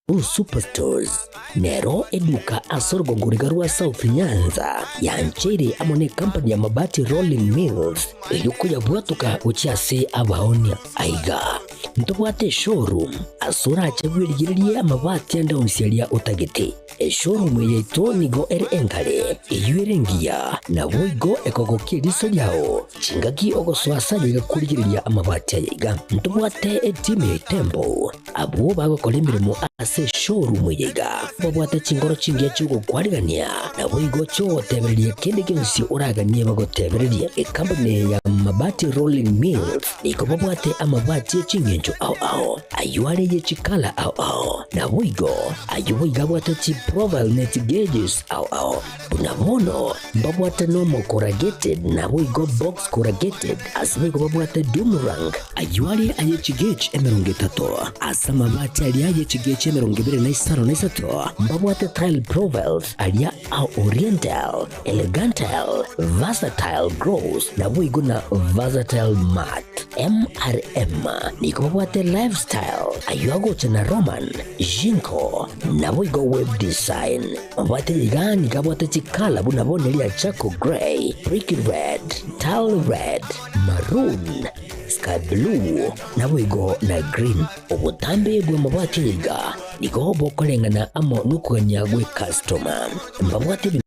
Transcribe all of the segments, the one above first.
Uhuru Superstores nero eduka ase orogongo riga rwa South Nyanza yancheire amo ne company ya Mabati Rolling Mills erio koyabwatoka gochia ase abaonia. Aiga ntobwate eshowroom ase orache bwerigererie amabati ande onsi aria otagete. Eshowroom eye yaito nigo ere engare, eyio ere engiya, naboigo ekogokia eriso riao chingaki ogosoa ase ayaiga korigereria amabati ayaiga. Ntobwate etimu ya Itembo Abwo bagokora emeremo ase eshowroom eye iga babwate chinkoro chingiya chi'ogokwarigania, naboigo chi'ogotebereria kende gionsi oraganie bagotebererie. Ekampuni eye ya Mabati Rolling Mills nigo babwate amabati e ching'encho ao ao, ayio are ye chikala ao ao, naboigo ayio boigo abwate chiprofile ne chigauges ao ao. Buna bono mbabwate normal corrugated naboigo box corrugated, ase boigo babwate doomerang. Ayio are aye chigauge 30, ase amabati aria aye chigauge 23 na mbabwate tile profiles aria a oriental, elegantile, versatile gloss naboigo na versatile matte. MRM nigo babwate lifestyle, ayio agocha na Roman, Jinko, naboigo web design. Mabwate iga nigo abwate chikala buna bono eria charcoal grey, brick red, tile red, maroon, sky blue, naboigo na green. Obotambe bw'amabwate iga nigo bokoreng'ana amo nokogania gw'ecustoma. Mbabwate ebinto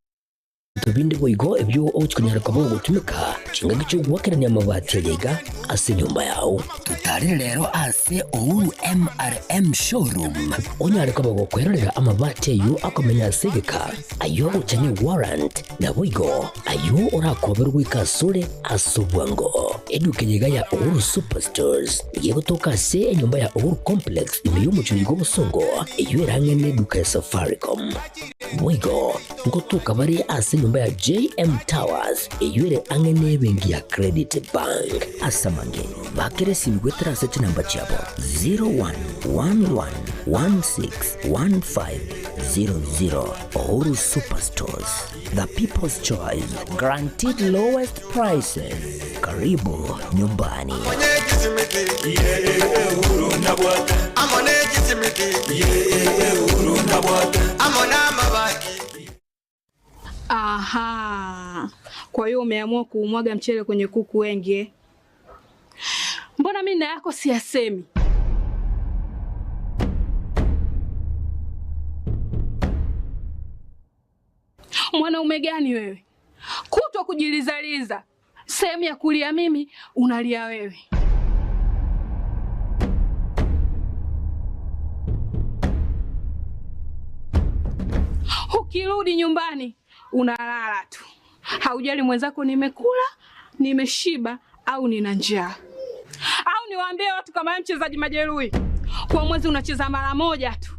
binde boigo ebio ogochia konyara koba ogotumeka chingaki chi'ogoakerania amabati aya iga ase enyomba yao. Totarere rero ase Uhuru MRM Showroom onyare koba gokwerorera amabati ayio akomenya ase egeka, ayio agocha ne warrant, naboigo ayio orakoberwe goika asore ase obwango. Eduka eye iga ya Uhuru Superstores nigo egotoka ase enyomba ya Uhuru Complex ime y'omochie oiga obosongo, eyio ere ang'e neduka ya Safaricom. Boigo ngotoka bare ase enyomba ya JM Towers eyio ere ang'e nebenki ya Credit Bank. Ase amange, bakera esimi goetera ase chinamba chiabo 0111161500. Uhuru Superstores, the people's choice, guaranteed lowest prices. Karibu nyumbani. Aha. Kwa hiyo umeamua kuumwaga mchele kwenye kuku wengi eh? Mbona mimi na yako siyasemi? Mwanaume gani wewe? Kutwa kujilizaliza, sehemu ya kulia mimi unalia wewe. Ukirudi nyumbani unalala tu, haujali mwenzako nimekula, nimeshiba au nina njaa. Au niwaambie watu kama wewe mchezaji majeruhi, kwa mwezi unacheza mara moja tu.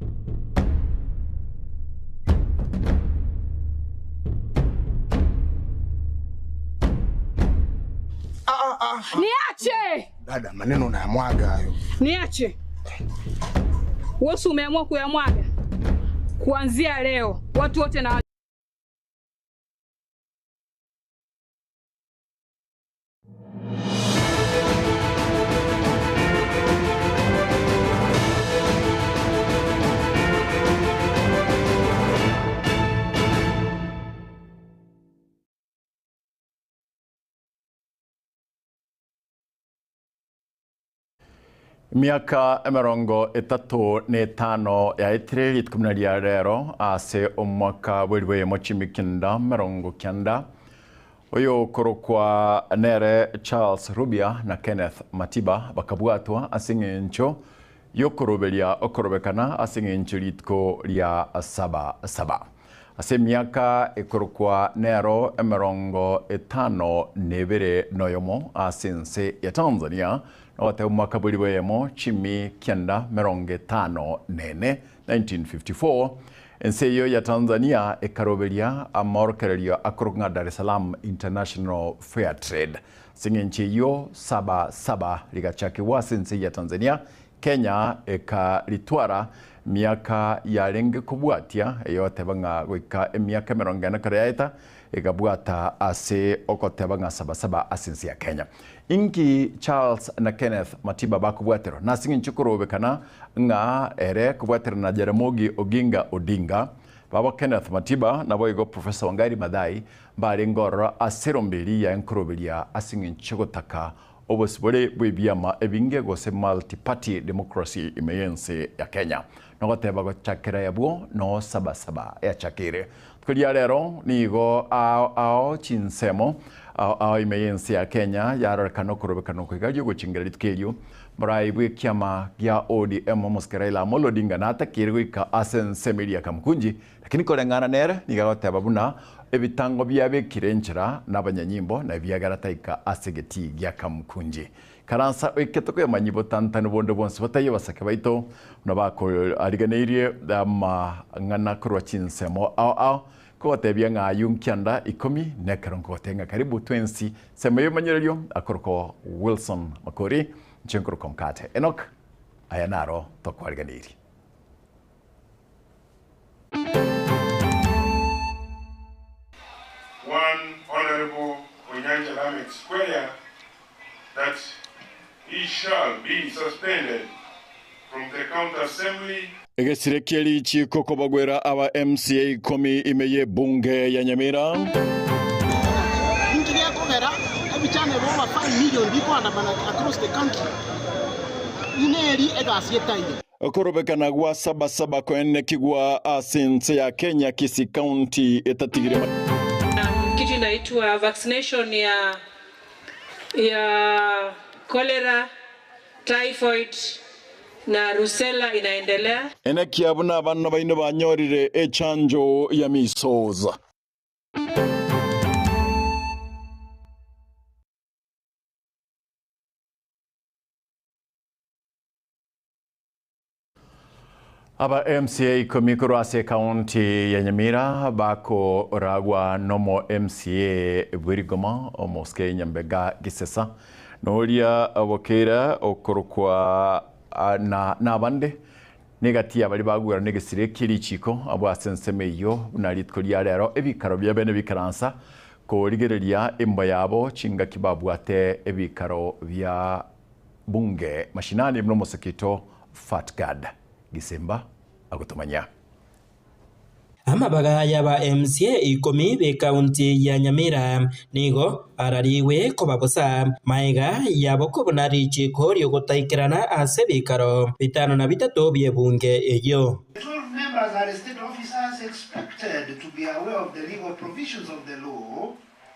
Niache! Dada, maneno unayamwaga hayo. Niache. Wewe umeamua kuyamwaga. Kuanzia leo watu wote na Emiaka 35 yaetire rituko buna ria rero ase omwaka bw'eribu eyemo chimikinda 90 oyo okorokwa nere Charles Rubia na Kenneth Matiba bakabwatwa ase eng'encho yokoroberia okorobekana ase eng'encho rituko ria saba saba. Ase emiaka ekorokwa nero 51 ase ense ya Tanzania nogoteba omwaka bw'eribu eyemo chimi 954, 1954, ense eyo ya Tanzania ekaroberia amaorokererio akorokwa ng'a Dar es Salaam International Fair Trade. Ase eng'encho eyio saba saba rigachakigwa ase ense ya Tanzania, Kenya ekaritwara miaka yarenge kobwatia eyoteba ng'a goika emiaka 40 ekero yaeta. Egabwata ase ogoteba ng'a Sabasaba ase ense ya Kenya. Inki Charles na Kenneth Matiba bakobwaterwa? Nase eng'encho korobekana ng'a ere kobwaterana na Jaramogi Oginga Odinga, babo Kenneth Matiba naboigo Professor Wangari Maathai mbarenge ororo ase eromberi ya enkoroberia ase eng'encho gotaka obosibore bw'ebiama ebinge gose multi-party democracy ime y'ense ya Kenya. Nogoteba gochakera yabwo no Sabasaba yachakire. Rituko ria rero nigo ao ao chinsemo ao ao ime y'ense ya Kenya yarorekana okorobekana okoigaria ogochingera rituko erio. Morai bw'ekiama gia ODM omosike Raila Amolo Odinga natakeire goika ase ensemo eria ya Kamukunji lakini koreng'ana nere nigo agoteba buna ebitango biabekire enchera nabanyanyimbo na ebiagera taika ase egetii gia Kamukunji. Karansa oikete koyamanyia botantanu bonde bwonsi botaiyo abasake baito buna bakoariganeirie amang'ana korwa chinsemo ao ao, kogotebia ng'a ayio nkianda ikomi nekero nkogotebia ng'a karibu twensi nsemo y'omonyererio akorokwa Wilson Makori, inche nkorokwa Mkate Enock, aya naro tokoariganeirie. One Honourable Onyancha Lameck Square that he shall be suspended from the County Assembly. Egesire kie richiiko kobagwera aba MCA ikomi ime y'ebunge ya Nyamira. Ninki gekogera ebichana ebi over 5 million bikoandamana across the country? Ineri egasi etaiyo. Okorobekana gwa Sabasaba koenekigwa ase ense ya Kenya Kisii County etatigire. Kitu inaitwa vaccination ya ya cholera, typhoid na rusella inaendelea. Enekia buna abana baino banyorire echanjo ya measles. Aba MCA ikomi korwa ase ekaunti ya Nyamira bakoragwa nomo MCA bw'erigoma omosike Nyambega Gisesa noria Bokeira okorokwa na nabande negati ya baria bagwera negesire kie richiko abwo ase ensemo eyio buna rituko ria rero ebikaro bia bene bikaransa korigereria emba yabo chingaki babwate ebikaro bia bunge mashinani buna omosekito Fatgad Gisimba agotomanya. Amabaga y'aba MCA ikomi b'ekaunti ya Nyamira nigo ararigwe koba bosa magega yabo kobuna richiiko ri'ogotaikerana ase ebikaro bitano na bitato bi'ebunge eyio. The 12 members are state officers expected to be aware of the legal provisions of the law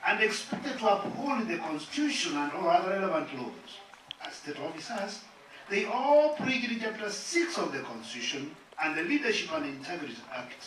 and expected to uphold the constitution and all other relevant laws. As state officers, they all preach in chapter 6 of the constitution and the Leadership and Integrity Act.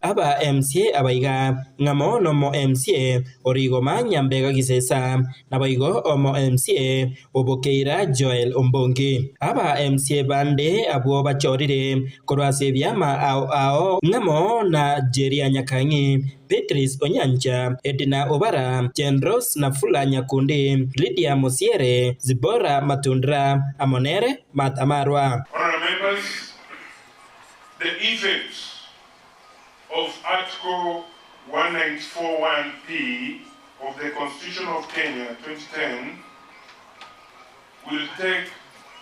Aba MCA abaiga, ng'amo nomo MCA o Rigoma Nyambega Gisesa, naboigo omo MCA o Bokeira Joel Ombongi. Aba MCA bande abwo bachorire korwa ase ebiama ao ao ng'amo na Jeria Nyakang'i, Beatrice Onyancha, Edna Obara, Jane Rose Nafula Nyakundi, Lydia Mosiere, Zipporah Matundra, amo nere Martha Marwa. Honourable Members, the effects of Article 194.1p of the Constitution of Kenya 2010 will take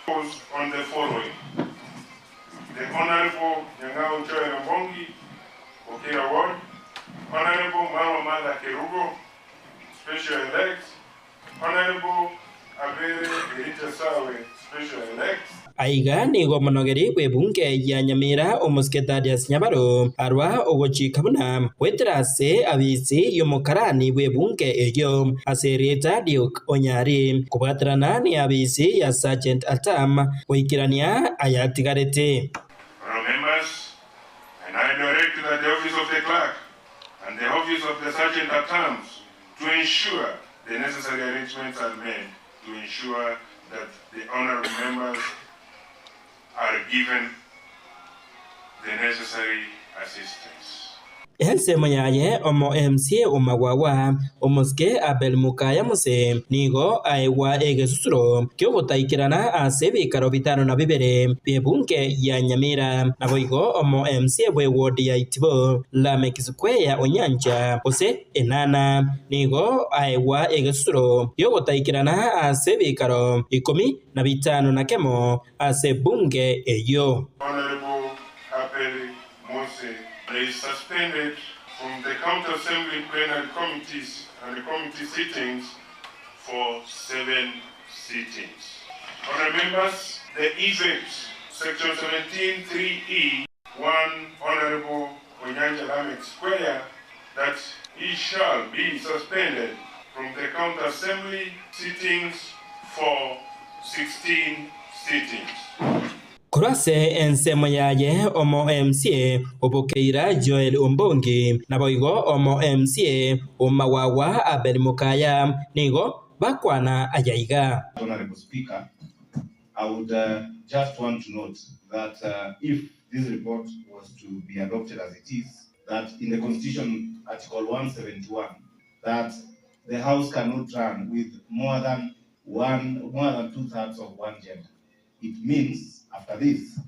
force on the following. The Honorable Nyang'au Joel Ombongi, Okira Ward, Honorable Mama Martha Kerugo, Special Elect, Honorable Abere Elijah Sawe, Special Elect. Aiga nigo omonogeri bw'ebunge ya Nyamira omosike Thaddeus Nyabaro arwa ogochika buna goetera ase abisi y'omokarani bw'ebunge eyio ase erieta Duke Onyari kobwaterana ne abisi ya Sergeant at Arm goikerania ayatigarete. Honourable Members, and I direct that the Office of the Clerk and the Office of the Sergeant at Arms to ensure the necessary arrangements are made to ensure that the honourable members are given the necessary assistance. Ensemo yaye omo MCA o Magwagwa, omosike Abel Mukaya Muse, nigo aegwa egesusuro ki'ogotaikerana ase ebikaro bitano na bibere bi'ebunge ya Nyamira. Naboigo omo MCA bw'eward ya Itibo, Lameck Square Onyancha, gose Enana, nigo aegwa egesusuro ki'ogotaikerana ase ebikaro ikomi na bitano na kemo ase ebunge eyio. Honourable Abel Mose is suspended from the County Assembly plenary committees and committee sittings for 7 sittings. Honourable members, the effect, section 17 3E, 1 Honourable Onyanja Lameck Square, that he shall be suspended from the County Assembly sittings for 16 sittings. Korwa ase ensemo yaye omo MCA o Bokeira Joel Ombongi, naboigo omo MCA o Magwagwa Abel Mokaya nigo bakwana aya iga. Honourable Speaker, I would just want to note that if this report was to be adopted as it is, that in the Constitution, Article 171, that the House cannot run with more than one, more than two-thirds of one gender. It means, after this,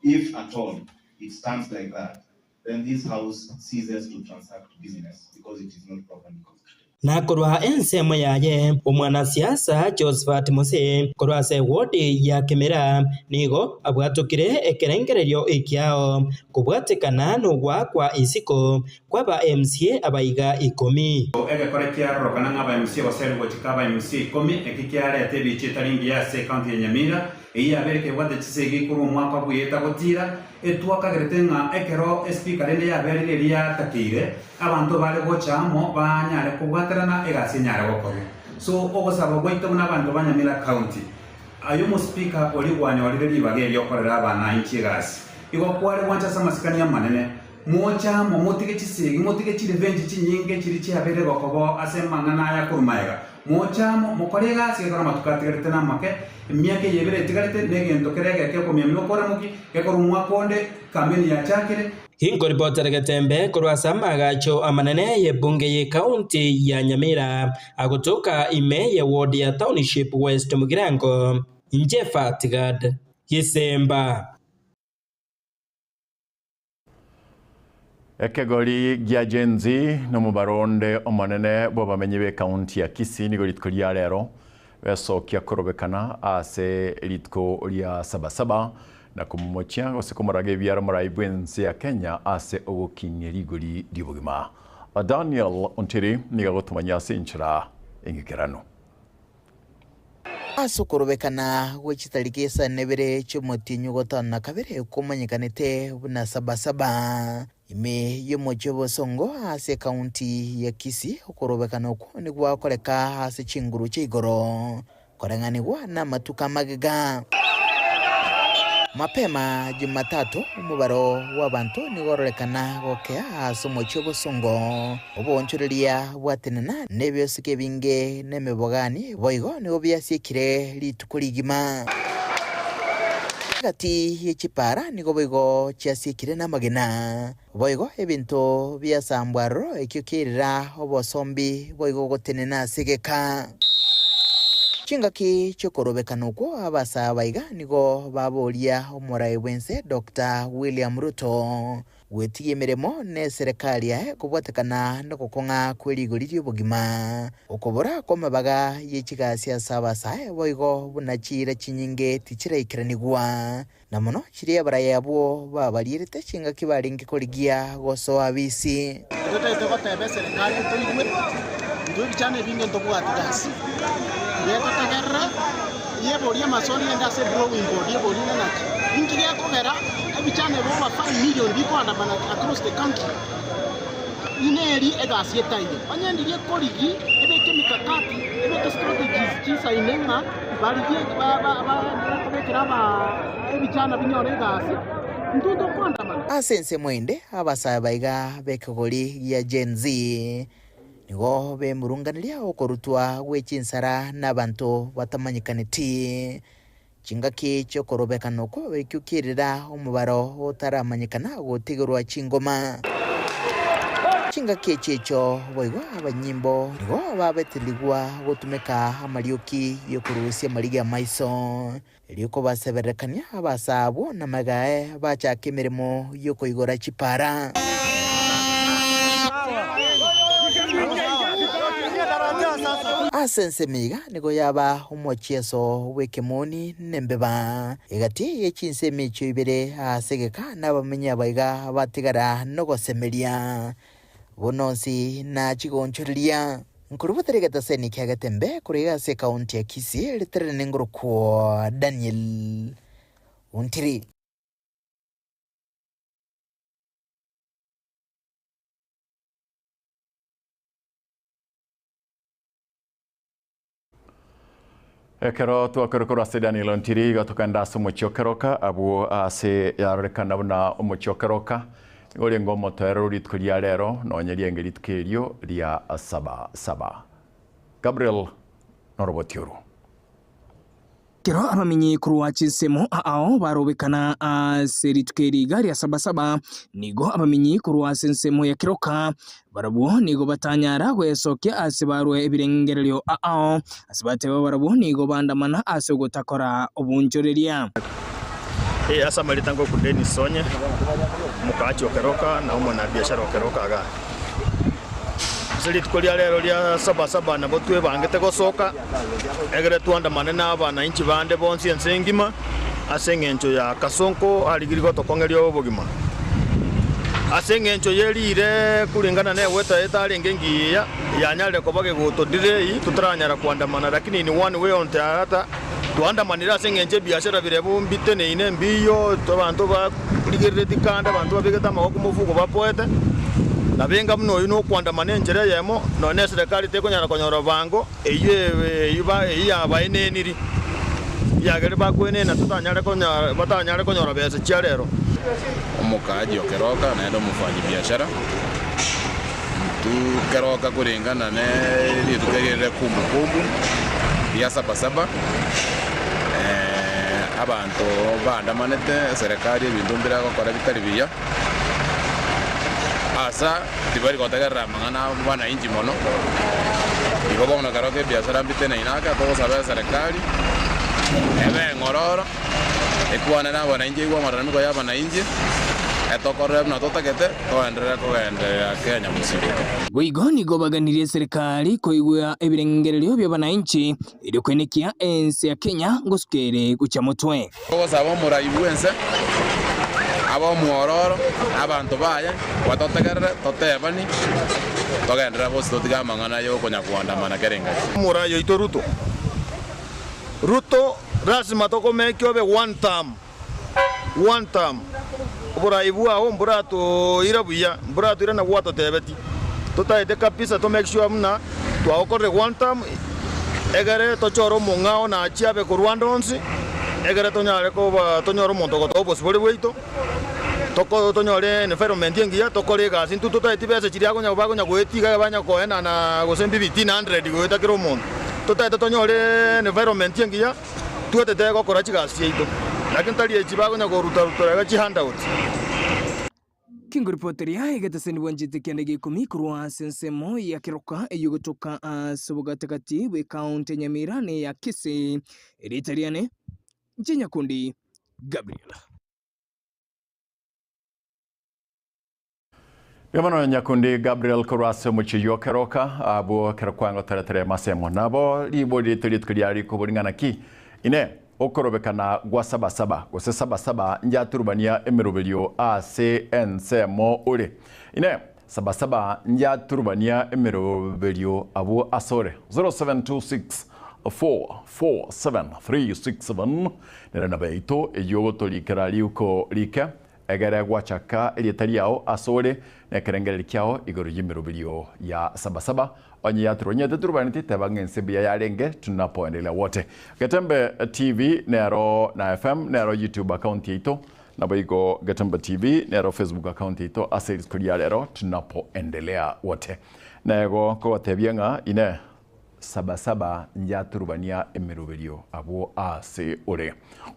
if at all it stands like that, then this House ceases to transact business because it is not properly constituted. Na korwa ensemo yaye, omwanasiasa Josephat Mose korwa ase ewodi ya Kimera nigo abwatokire ekerengererio ekiao kobwatekana nogoakwa isiko kw'aba MCA abaiga ikomi. Egekore kiarorokana ng'a aba MCA goserigwa gochika aba MCA ikomi, eki kiareta ebiicha etari engiya ase ekaunti ya Nyamira, eyio yabeire kebwate chisegi korwa omwaka bw'eeta gotira, etwakagerete ng'a ekero espika rende yaberire eria yatakeire, abanto bare gocha amo banyare kobwaterana egasi enyare gokorwa. So ogosaba gwaito buna abanto ba Nyamira County, aye omospeaker oria gwanyorire ribaga erio okorera abananchi egasi, igo kware gwancha ase amasikani amanene, Moche amo, motige chisegi, motige chirevenge chinyinge chiria chiabeire gokobao ase amang'ana aya korwa magega. Moche amo, mokore egasi ekero amatuko atigarete namake, emiaka eye ebere etigarete, na egento kere egeke okomiamia okoramokia, gekorwa omwaka onde, kameni yachakire. Inkoripotera Getembe korwa ase amaagacho amanene y'ebunge y'Ekaunti ya Nyamira agotoka ime ye ward ya Township West Mugirango, inche Fatgad Gisemba. Ekegori gia Gen Z nomobaro onde omonene bw'abamenyi b'ekaunti ya Kisii nigo rituko ria rero besokia korobekana ase rituko ria Sabasaba na komomochia gose komoraga ebiara omorai bw'ense ya Kenya ase ogokinia rigori ri'obogima. Daniel Ontiri nigo agotomanyia ase enchera eng'ikeranu. Ase okorobekana gwe chitariki isano na ibere chi'omotienyi o gatano na kabere komanyekanete buna Sabasaba, ime y'omochie o Bosongo ase ekaunti ya Kisii, okorobekana okwo nigwakoreka ase chinguru chia igoro koreng'anigwa namatuko amagega. Mapema Jumatatu, omobaro bw'abanto nigo ororekana gokea ase omochie o Bosongo. Oboonchoreria bwatenena, na ebiosiko ebinge, na emebogani, boigo nigo biasiekire rituko rigima. Egati ye chipaara nigo boigo chiasiekire namagena, boigo ebinto biasambwa aroro, ekio kiairera obosombi boigo gotenena ase egeka. Chingaki chi'okorobekana okwo abasaa baiga nigo baboria omorai bw'ense Doctor William Ruto Gwetigia emeremo neserekari yaye kobwatekana nogokong'a kwe rigori ri'obogima, okobora kw'amabaga ye chigasi ase abasae boigo buna chiira chinyinge tichiraikeranigwa, na mono chiria abarai abwo babarierete chingaki barenge korigia gosoa bisi. Intwe totagete goteba eserekari ntoigwe, intwe ebichana ebinge ntobwati gasi. Tiga etotegerere, yeborie amaswali ende ase drawing board, yeborie ng'a naki, inki gekogera ebichana ebi over 5 million bikoandamana across the country, ineri egasi etaiyo. Onye ndiria ekorigi, ebeke emikakati, ebeke strategies chisaine ng'a barigie ba- ba- baenderere kobekera aba ebichana binyore egasi, intwe ntokoandamana. Ase ensemo ende, abasae baiga b'ekegori gia Gen Z nigo bemurunganeria okorutwa gwe chinsara nabanto batamanyekaneti. Chingaki chi'okorobekana okwo ekio kerera omobaro otaramanyekana gotigerwa chingoma. Chingaki echi echio boigo abanyimbo nigo babetererigwa gotumeka amarioki y'okorusia amariga 'amaiso, erio kobasebererekania abasaa abwo namaiga aye bachake emeremo y'okoigora chipara. Ase ensemo iga nigo yaba omochieso bw'ekemoni nembeba, egati ye chinsemo echio ibere ase egeka nabamenyi abaiga batigara nogosemeria. Bono onsi nachigonchoreria. Nkorubotere egetaseni kia Getembe korwa iga ase ekaunti ya Kisii ritarere nengorokwo Daniel Ontiri. Ekero twakorire korwa ase Daniel Ontiri iga tokagenda ase omochie o Keroka, abwo ase yarorekana buna omochie o Keroka nigo orenge omotoereru rituko ria rero, nonye riaenge rituko erio ria saba saba. Gabriel noroboti oru. Ekero abamenyi korwa chinsemo ao barobekana ase rituko eri iga ria Sabasaba, nigo abamenyi korwa ase ensemo ya Keroka barabwo nigo batanyara gwesokia ase barwe ebirengererio ao, ase bateba barabwo nigo bandamana ase ogotakora obonchoreria. Ase amarieta ngoku Dennis Onye, omokaachi o Keroka na omonabiashara o Keroka igaa. Ase rituko ria rero ria Sabasaba nabo twebangete gosoka, egere twandamane nabananchi bande bonsi ense engima, ase engencho ya kasonko arigirie gotokong'eria obogima. Ase engencho ye riire kuringana negweta etarenge engiya, yanyarire koba gegotodirei totaranyara koandamana, lakini in one way or the other twandamanire ase engencho ebiashara biria mbiteneine mbiyo, abanto barigereretie kando, abanto babegete amaboko mofuko bapoete, nabo enga buna oyio nokoandamana enchera eyemo, nonya na eserekari tekonyara konyora bango eyio eyio eyio yabaeneniri, ekiagera bakoenena totanyare konyora batanyare konyora besa chia rero. Omokaaji o keroka naende omofanyi-biashara, intwe keroka korengana ne rituko eri rire kumbukumbu ria sabasaba, abanto baandamanete eserekari ebinto mbire egokora bitari buya, asa tibari gotegerera amang'ana a wananchi mono, igo bono keroka ebiashara mbiteneine ake togosaba eserekari ebe eng'ororo. Ekwane nabananchi, eigwe amararamiko y'abananchi, etokorere buna totagete, toenderere kogenderera Kenya bosio. Boigo nigo baganirie eserekari koigwa ebirengererio bi'abananchi erio koenekia ense ya Kenya ngosuka ere gochia motwe. Togosaba omorai bw'ense abe omwororo, na abanto baye batotegerere, totebani, togenderere bosio totige amang'ana y'okonya-koandamana kera engaki. Omorai oito Ruto. Ruto lasima tokomeke obe one term, one term. Oborai bwao mboratoira buya, mboratoira na gwatotebeti. Totaete kabisa to make sure buna twagokorire one term egere tochore omong'ao nachie abe korwa ande onsi, egere tonyare koba tonyore omonto ogotoa obosibore bwaito, toko tonyore environment engiya tokore egasi. Intwe totaeti besa chiria akonya bakonya goetiga iga banya koenana gose mbi 1500 goeta kera omonto. Totaete tonyore environment engiya, twetete gokora chigasi chiaito, lakini tari echi bakonya koruta-ruta iga chihandouts. Kingoripoteria egeteseni bwanchete kianda gia ikomi korwa ase ensemo ya Keroka eyio gotoka ase obogatagati bw'ekaunti ya Nyamira na eya Kisii. Erieta riane inche Nyakundi Gabriel. Bono Nyakundi Gabriel korwa ase omochie oyio o Keroka, abwo ekero kwangoteretere masemo. Nabo ribori riaito rituko riare rikobori ng'a naki, Inee, okorobekana gwa Sabasaba, gose Sabasaba njaturubania emeroberio ase ensemo ore? Inee, Sabasaba njaturubania emeroberio abwo asore? 0726 447 367 nere namba yaito eyio ogotorikera riuko rike. Egere gwachaka erieta riao asore, na ekerengererio kiao igoro y'emeroberio ya Sabasaba. Onye yaturonyete turubaneti, teba ng'a ense mbuya yarenge, tunapoendelia wote. Getembe TV nero na FM nero YouTube account yaito, naboigo Getembe TV nero Facebook account yaito ase rituko ria rero tunapoendelea wote. Nego nkogotebia ng'a inee Sabasaba njaturubania emeroberio abwo ase ore.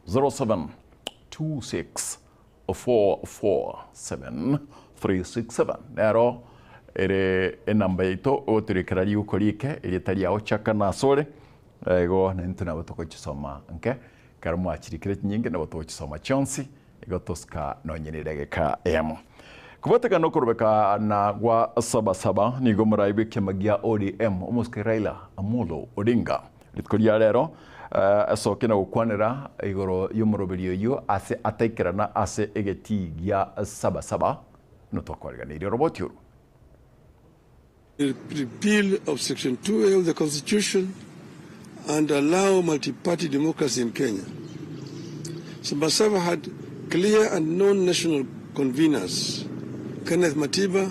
07 26 447 367 nero. Ere enamba yaito ogotorekera riuko rike erieta riao chaka nasore igo naintwe nabo togochisoma nke ekero mwachirikire chinyinge nabo togochisoma chionsi igo tosika nonye ne edageka eyemo. Kobwatekana nokorobekana gwa Sabasaba nigo morai bw'ekiama gia ODM omosike Raila Amolo Odinga rituko ria rero asokia na gokwanera igoro y'omoroberi oyio ase ataikerana ase egetii gia Sabasaba notwakwareganeirie oroboti oru. Repeal of section 2A of the constitution and allow multi-party democracy in Kenya. Sabasaba had clear and known national conveners, Kenneth Matiba,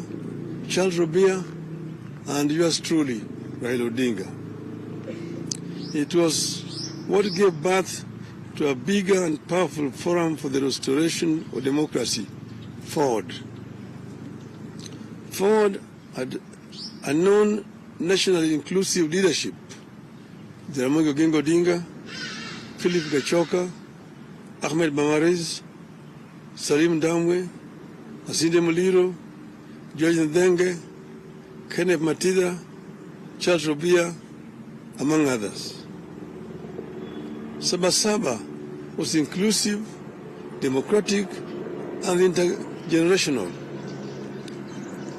Charles Rubia, and yours truly, Raila Odinga. It was what gave birth to a bigger and powerful forum for the restoration of democracy, Ford. Ford had a known nationally inclusive leadership, Jaramogi Oginga Odinga, Philip Gachoka, Ahmed Bamariz, Salim Damwe, Asinde Muliro, George Ndenge, Kenneth Matida, Charles Rubia, among others. Sabasaba was inclusive, democratic, and intergenerational.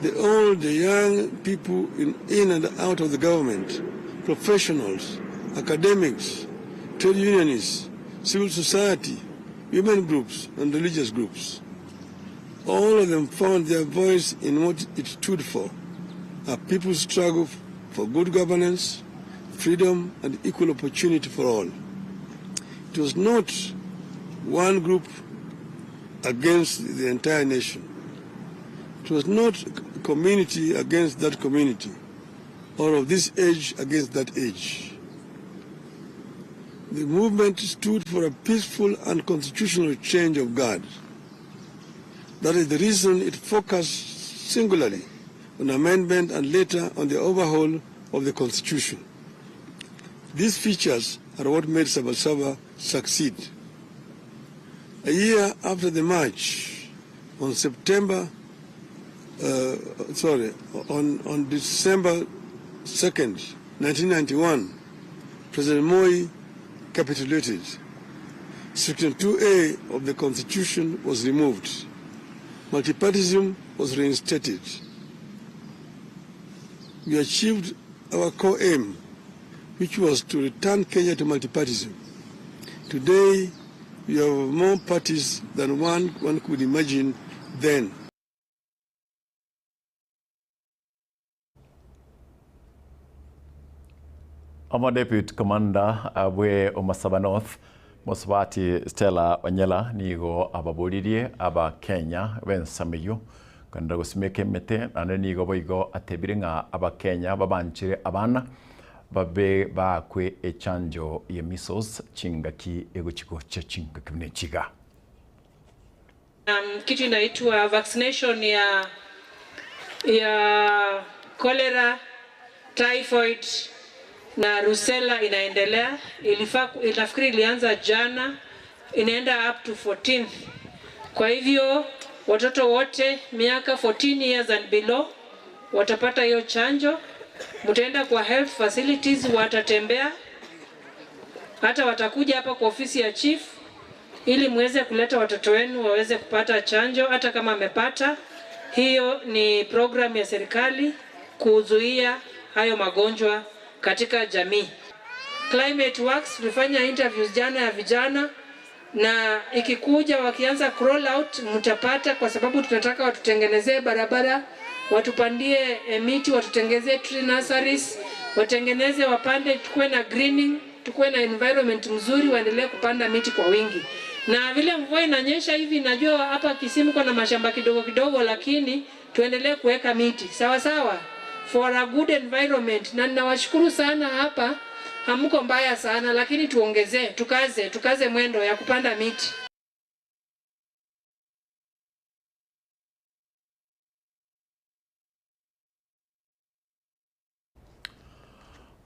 The old, the young people in, in and out of the government, professionals, academics, trade unionists, civil society, women groups, and religious groups. All of them found their voice in what it stood for a people's struggle for good governance, freedom, and equal opportunity for all. It was not one group against the entire nation. It was not community against that community, or of this age against that age. The movement stood for a peaceful and constitutional change of guard. That is the reason it focused singularly on amendment and later on the overhaul of the constitution. These features are what made Sabasaba succeed. A year after the march, on September, sorry, on, on December 2nd, 1991, President Moi capitulated. Section 2A of the Constitution was removed. Multipartyism was reinstated. We achieved our core aim, which was to return Kenya to multipartyism. Today, we have more parties than one, one could imagine then. Omo Deputy Commander bwe Omasaba North Mosubati Stella Onyela nigo ababoririe Abakenya b'ensemo eyio kogenda gosimeka emete naende nigo boigo atebire ng'a Abakenya babanchire abana babe baakwe echanjo ye measles chingaki egochi gocha chingaki buna echiga. Kitu inaitwa vaccination ya ya cholera, typhoid na rusella inaendelea. Ilifaa, nafikiri ilianza jana, inaenda up to 14th. Kwa hivyo watoto wote miaka 14 years and below watapata hiyo chanjo. Mtaenda kwa health facilities, watatembea, hata watakuja hapa kwa ofisi ya chief ili muweze kuleta watoto wenu waweze kupata chanjo, hata kama amepata. Hiyo ni programu ya serikali kuzuia hayo magonjwa katika jamii. Climate Works tulifanya interviews jana ya vijana, na ikikuja wakianza roll out mtapata, kwa sababu tunataka watutengenezee barabara, watupandie miti, watutengezee tree nurseries, watengeneze, wapande, tukuwe na greening, tukuwe na environment mzuri, waendelee kupanda miti kwa wingi. Na vile mvua inanyesha hivi, najua hapa Kisimu kuna mashamba kidogo kidogo, lakini tuendelee kuweka miti sawa sawa, for a good environment. Na ninawashukuru sana hapa, hamko mbaya sana, lakini tuongezee, tukaze, tukaze mwendo ya kupanda miti.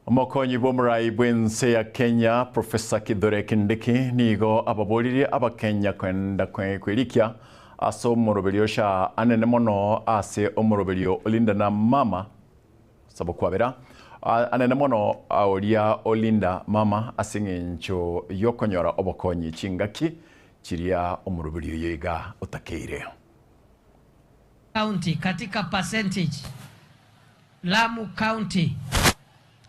Omokonyi bw'omorai bw'ense ya Kenya Professor Kithure Kindiki nigo ababoririe Abakenya kwenda kwerikia Ase omoroberio SHA anene mono ase omoroberio Olinda na Mama sabo kwabera anene mono oria Olinda Mama ase eng'encho yokonyora obokonyi chingaki chiria omoroberio oyo iga otakeire. County katika percentage, Lamu County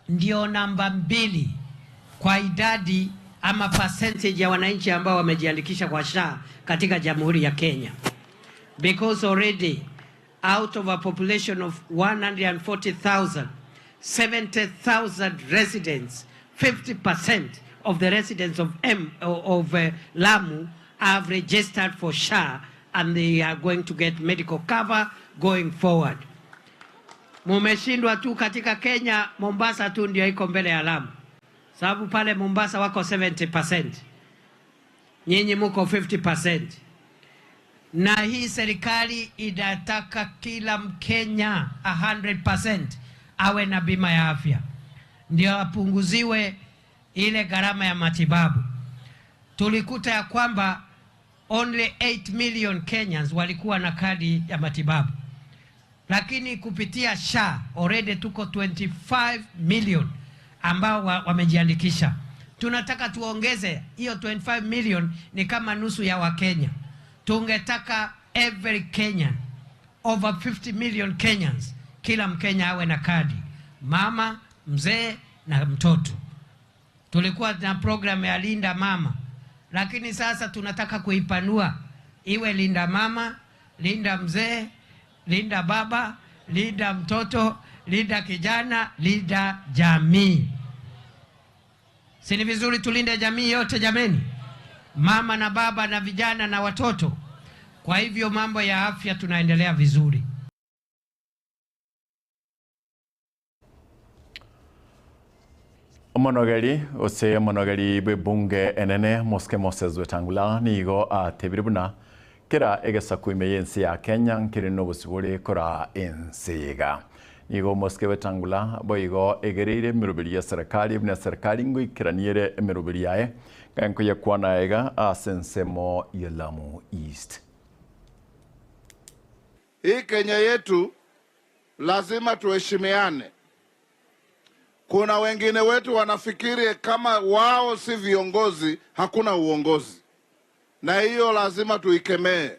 ndio namba mbili kwa idadi ama percentage ya wananchi ambao wamejiandikisha kwa SHA katika Jamhuri ya Kenya because already out of a population of 140,000 70,000 residents 50% of the residents of, M, of uh, Lamu have registered for SHA and they are going to get medical cover going forward. Mumeshindwa tu katika Kenya, Mombasa tu ndio iko mbele ya Lamu, sababu pale Mombasa wako 70%, nyinyi muko 50%. Na hii serikali inataka kila Mkenya 100% awe na bima ya afya, ndio apunguziwe ile gharama ya matibabu. Tulikuta ya kwamba only 8 million Kenyans walikuwa na kadi ya matibabu, lakini kupitia SHA already tuko 25 million ambao wamejiandikisha. Tunataka tuongeze hiyo 25 million, ni kama nusu ya Wakenya. Tungetaka every Kenyan, over 50 million Kenyans, kila Mkenya awe na kadi, mama, mzee na mtoto. Tulikuwa na program ya Linda Mama, lakini sasa tunataka kuipanua iwe Linda Mama, Linda Mzee, Linda Baba, Linda Mtoto, Linda Kijana, Linda Jamii. Si ni vizuri tulinde jamii yote jameni, mama na baba na vijana na watoto. Kwa hivyo mambo ya afya tunaendelea vizuri. Omonogeri ose omonogeri bw'ebunge enene Mosike Moses Wetangula nigo atebire buna kera egesaku ime y'ense ya Kenya nkere n'obosibore kora ense iga. Nigo Mosike Wetangula boigo egereire emeroberi ya serikali buna serikali ngoikeraniere emeroberi yaye nkoyekwana iga ase ensemo ya Lamu East. Hii Kenya yetu lazima tuheshimiane. Kuna wengine wetu wanafikiri kama wao si viongozi hakuna uongozi, na hiyo lazima tuikemee.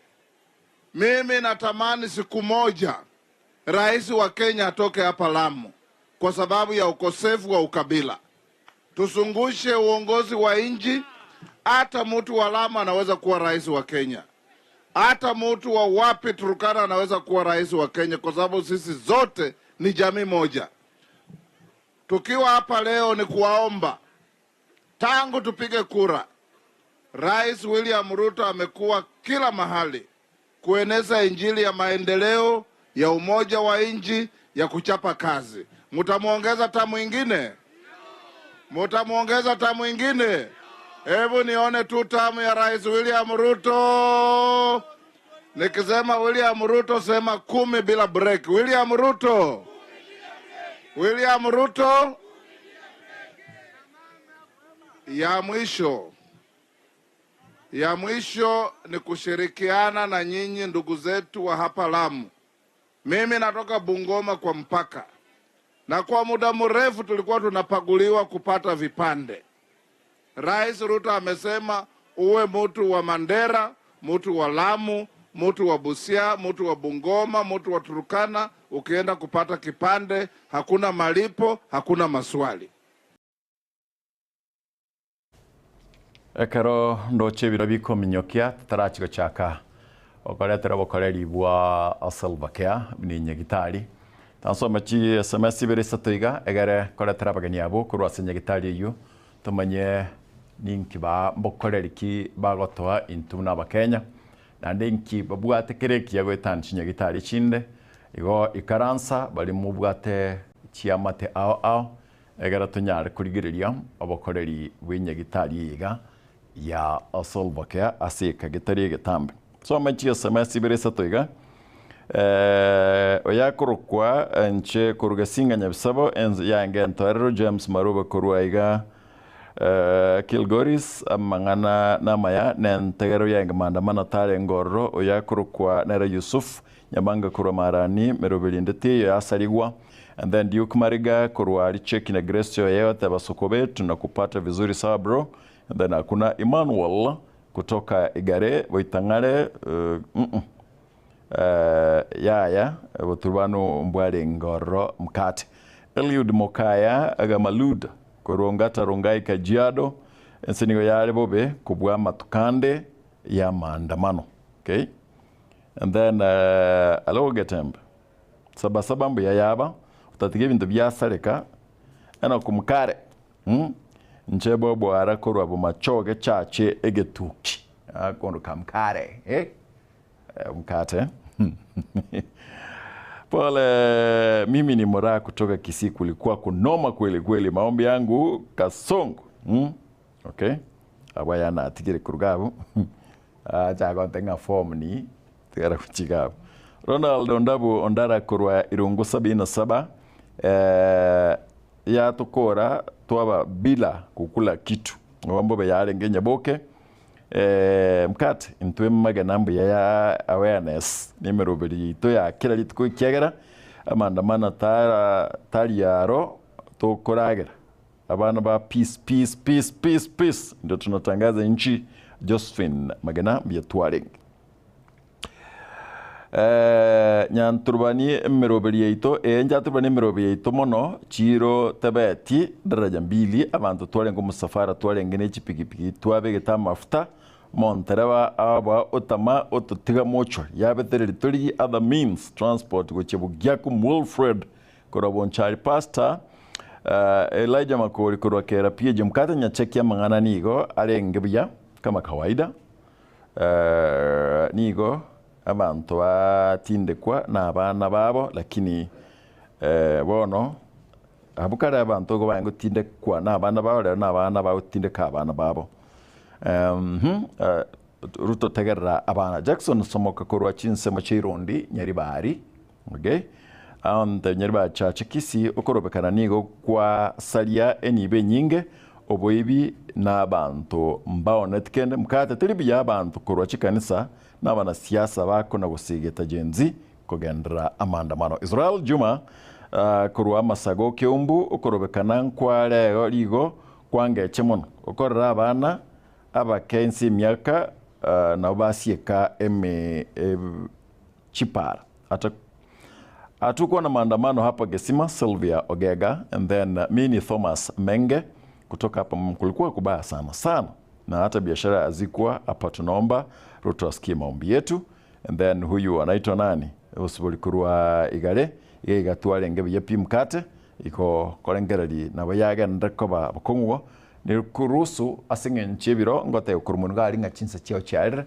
Mimi natamani siku moja rais wa Kenya atoke hapa Lamu kwa sababu ya ukosefu wa ukabila. Tusungushe uongozi wa nchi. Hata mtu wa Lamu anaweza kuwa rais wa Kenya, hata mtu wa wapi Turkana anaweza kuwa rais wa Kenya, kwa sababu sisi zote ni jamii moja. Tukiwa hapa leo ni kuwaomba, tangu tupige kura, Rais William Ruto amekuwa kila mahali kueneza injili ya maendeleo, ya umoja wa nchi, ya kuchapa kazi. Mutamuongeza tamu ingine? Mutamuongeza tamu ingine? Hebu nione tu tamu ya Rais William Ruto. Nikisema William Ruto, sema kumi bila break. William Ruto, William Ruto. Ya mwisho, ya mwisho ni kushirikiana na nyinyi ndugu zetu wa hapa Lamu. Mimi natoka Bungoma kwa mpaka, na kwa muda mrefu tulikuwa tunapaguliwa kupata vipande. Rais Ruto amesema uwe mtu wa Mandera, mtu wa Lamu, mtu wa Busia, mtu wa Bungoma, mtu wa Turkana, ukienda kupata kipande hakuna malipo, hakuna maswali. Ekero ndoche ebiro bikominyokia totarachi gochaka okoretera obokoreri bwa Silver Care ni nyagitari tansome chi SMS ibere isato iga egere koretera abageni abo korwa ase nyagitari eywo tomanye ninki ba mbokoreri ki bagotoa intwe buna abakenya naende nki babwate kere ekiya goetania chinyagitari chinde igo ikaransa bari mobwate chiamate ao ao egere tonyare korigereria obokoreri bwa enyagitari eye iga ya Silver Care ase eka getari egetambe. Soma chi SMS ibere isato iga eh, oyakorokwa nche koruga singa nyabisabo enz yange entorero James Marube korwa iga. Kilgoris, amang'ana namaya, nentegero yaenge maandamano tarenge ororo, oyo akorokwa nere Yusuf Nyamanga korwa Marani, meroberi ende teiyo yasarigwa. And then Duke Mariga korwa Richeki na Grace Oyeyo teba Sokobe tunakupata vizuri sawa bro. And then hakuna Emmanuel kutoka Igare Boitang'are Yaya oboturubanu mbwarenge ororo mkate. Eliud Mokaya Gamalud korwa Ongata Rongai Kajiado ense nigo yare bobe kobua amatuko ande y'amaandamano. Okay. And then alo Getembe Sabasaba mbuya yaba otatiga ebinto biasareka Enock Mkare Inche bobwara korwa bomachoge chache egetuki akondo ka Mkare eh Mkate Pole, mimi ni Moraa kutoka Kisii, kulikuwa kunoma kweli kweli, maombi yangu Kasongo. Okay, abwo aya natigire koruga abwo acha agonte ng'a form ni tigara gochiga abwo. Ronald Ondabu Ondara korwa Irungu 77 eh, yatokora twaba bila kukula kitu obo mbobe yarenge nyaboke eh, mkate intwe magena mbuya ya awareness nemeroberi yaito ya kera rituko ekiagera amandamano tara tari aro tokoragera Abana ba peace peace peace peace peace ndio tunatangaza nchi Josephine Magena mbuya twarenge. Eh, nyanturubani emeroberi yaito ee njaturubani emeroberi yaito mono chiro tebeti daraja mbili abanto twarenge omusafara twarenge ne chipigipigi twabegete amafuta montereba aba otama ototiga mochwari yabetereri torigi other means transport gochia Bogiaku Wilfred Korwa Bonchari Pastor Elijah Makori korwa Kera PG Mkate Nyacheki amang'ana nigo arenge buya kama kawaida nigo abanto batindekwa na abana babo lakini bono abwo kare abanto igo barenge gotindekwa na abana babo rero na abana bagotindeka abana babo Ruto tegerera abana Jackson Somoka korwa chinsemo chia Irundi Nyaribari Okay. Aonte nyariba chache Kisii okorobekana nigo gwasaria enibo enyinge, oboibi na abanto mbaoneti kende mkate teri buya abanto korwa chikanisa na abanasiasa bakona gosigeta Gen Z kogenderera amaandamano. Israel Juma korwa Amasago Keumbu okorobekana nkwareo rigo kwangeche mono okorera abana abake inse emiaka nabo basieka eme chipara ata Hatukuwa na maandamano hapa Gesima, Sylvia Ogega and then mimi ni Thomas Menge kutoka hapa. Kulikuwa kubaya sana sana, na hata biashara hazikuwa hapa. Tunaomba Ruto asikie maombi yetu. And then huyu anaitwa nani osibori korwa igare iga igatwarenge buya pi mkate iko korengereri nabo yagenderere koba bokong'u ni kuruhusu ase eng'encho y'ebiro ngoteba korwa monwe iga aria ng'a chinsa chiao chiarire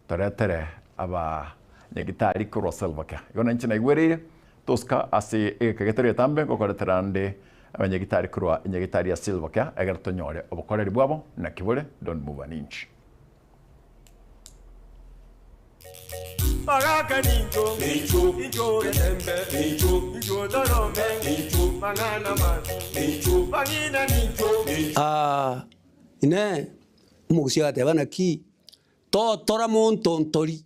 toretere aba Nyagitari korwa Selvacare. Igo nainche naigwereire tosika ase egeka getari getambe ngokoretera ande abanyagitari korwa enyagitari ya Silvacare egere tonyore obokoreri bwabo naki bore don't move an inch. Bagaka nincho, nincho, nincho getembe, nincho, nincho torome, nincho, mang'ana mabi, nincho, bang'ina nincho, nincho. Aa, Inee, omogusia agateba, Naki totora monto ntori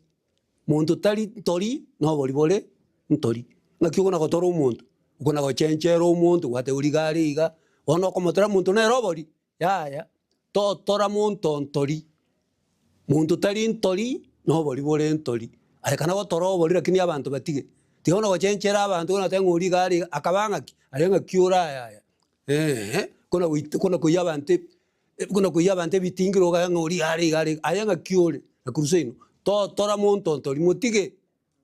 Monto tari ntori nobori bore ntori. Ng'aki okona gotora omonto? Okona gochenchera omonto gwateba oria iga are iga, bono okomotora monto nere obori? Yaya, totora monto ntori. Monto tari ntori nobori bore ntori. Aye kana gotora obori lakini abanto batige. Tiga bono gochenchera abanto buna goteba ng'a oria iga are iga, akaba ng'aki? Aria ng'aki ore aya aya eeh, kona goita kona koiyia abanto Buna koiyia abanto ebitingiro ogaya ng'a oria are iga are iga, aye ng'aki ore? Na korwa seino, totora monto ntori, motige,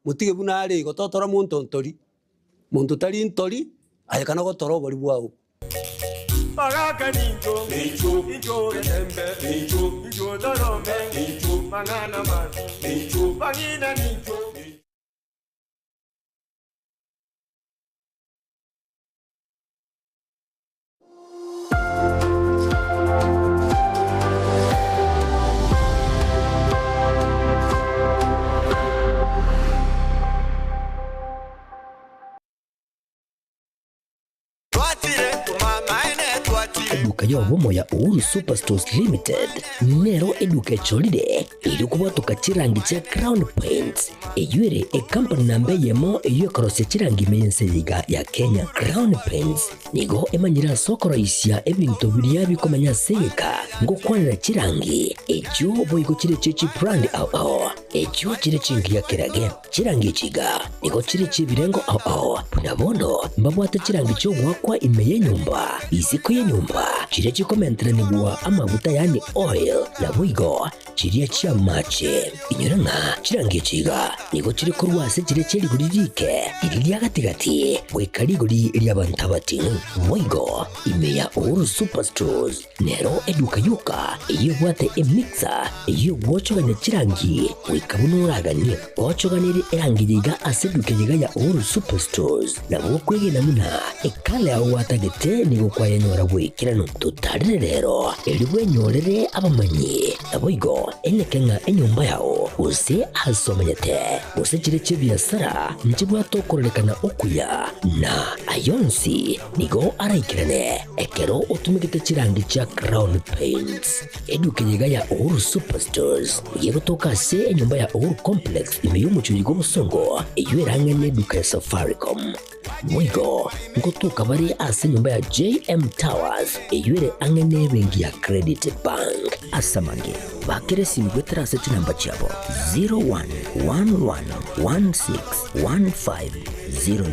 motige buna are igo, totora monto ntori. Monto tari ntori, aye kana gotora obori bwao. Bagaka nincho, nincho, nincho getembe, nincho, nincho torome, nincho, mang'ana mabi, nincho, bang'ina nincho. eduka y'obomo ya Uhuru Superstores Limited nero eduka echorire erio kobwatoka chirangi chia Crown Paints eywo ere ekampani namba eyemo eywo ekorosia chirangi ime y'ense eye iga ya Kenya. Crown Paints nigo emanyire ase okoroisia ebinto biria bikomenya ase egeka ngokwanera chirangi echio boigo chire chie chibrand ao ao echio chire chingiya kerage. Chirangi echi iga nigo chire chi'ebirengo ao ao, buna bono mbabwate chirangi chi'ogoakwa ime y'enyomba, isiko y'enyomba, chiria chikomenteranigwa amaguta yaani oil, naboigo chiria chi'amache. Inyora ng'a chirangi echi iga nigo chire korwa ase chiria chie rigori riike, riria ria gati-gati, goika rigori ri'abanto abating'u. Boigo ime ya Uhuru Superstores Nero eduka yoka eyio ebwate emixer eyio egwochogania chirangi goika buna oraganie. Gochoganerie erangi eye iga ase eduka eye iga ya Uhuru Superstores nabo okwegena buna ekala yao gwatagete nigo kwayenyora bw'ekeranu. Totarere rero erio bwenyorere abamanyi naboigo enyeke ng'a enyomba yao gose ase omenyete gose chire chi'ebiasara nchibwate okororekana okuya na ayonsi Nigo araikerane ekero otumegete chirangi chia Crown Paints. Eduka eye iga ya Uhuru Superstores nigo egotoka ase enyomba ya Uhuru Complex ime y'omochie oyo bw'obosongo eyio erang'e neduka ya Safaricom. Boigo ngotoka bare ase enyomba ya JM Towers eyio ere ang'e nebenki ya Credit Bank. Ase amange, bakera esimi goetera ase chinamba chiabo 0111161500.